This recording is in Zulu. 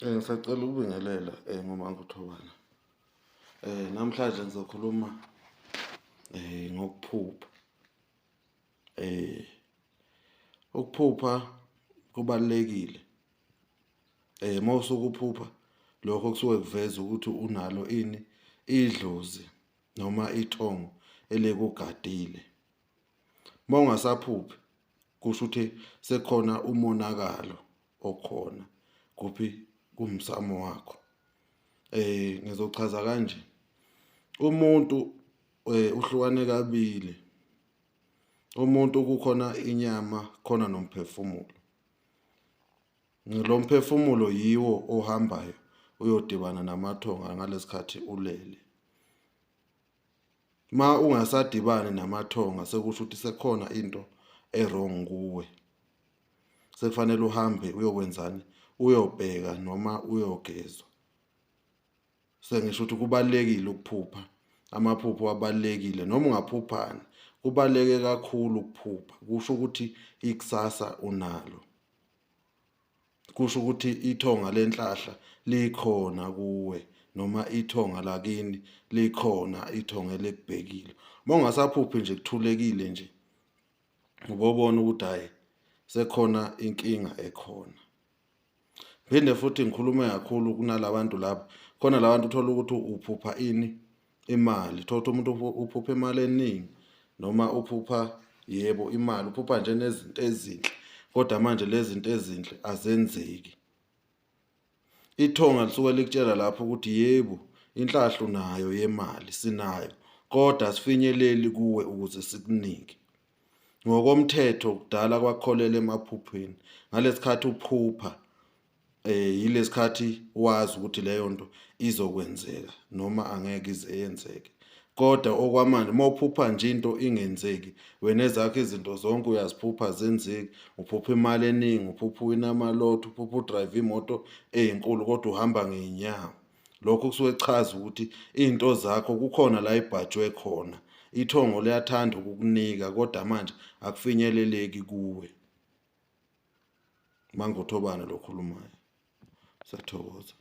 Ngisacela ukubingelela ngoManguthobana. Namhlanje ngizokhuluma ngokuphupha. Ukuphupha kubalulekile. Uma usuke uphupha lokho kusuke kuveza ukuthi unalo ini idlozi noma ithongo elikugadile. Uma ungasaphuphi kusho ukuthi sekukhona umonakalo okhona kuphi kumsamo wakho. Ngizochaza kanje, umuntu uhlukane kabili, umuntu kukhona inyama khona nomphefumulo. Lo mphefumulo yiwo ohambayo uyodibana namathonga ngalesikhathi ulele. Ma ungasadibani namathonga sekusho ukuthi sekukhona into e-wrong kuwe. Sekufanele uhambe uyokwenzani? Uyobheka noma uyogezwa. Sengisho ukuthi kubalulekile ukuphupha. Amaphupho abalulekile noma ungaphuphani kubaluleke kakhulu ukuphupha. Kusho ukuthi ikusasa unalo. Kusho ukuthi ithonga lenhlahla likhona kuwe noma ithonga lakini likhona ithonga elikubhekile. Uma ungasaphuphi nje kuthulekile nje ubobona ukuthi hhayi sekhona inkinga ekhona. Phinde futhi ngikhulume kakhulu kunalabantu laba. Khona labantu uthola ukuthi uphupha ini imali. Thola ukuthi umuntu uphupha imali eningi noma uphupha yebo imali uphupha nje nezinto ezinhle kodwa manje lezi zinto ezinhle azenzeki. Ithonga lisuke likutshela lapho ukuthi yebo inhlahla unayo yemali sinayo kodwa asifinyeleli kuwe ukuze sikunike. Ngokomthetho kudala kwakholela emaphuphweni ngalesikhathi uphupha yilesikhathi wazi ukuthi leyo nto izokwenzeka noma angeke ize yenzeke. Kodwa okwamanje uma uphupha nje into ingenzeki wena ezakho izinto zonke uyaziphupha azenzeki. Uphupha imali eningi, uphupha uwina amalotho, uphupha udrayiva imoto ey'nkulu kodwa uhamba ngey'nyawo. Lokho kusuke kuchaza ukuthi iy'nto zakho kukhona la ibhajwe khona. Ithongo liyathanda ukukunika kodwa manje akufinyeleleki kuwe. Mangothobane lo okhulumayo. Siyathokoza.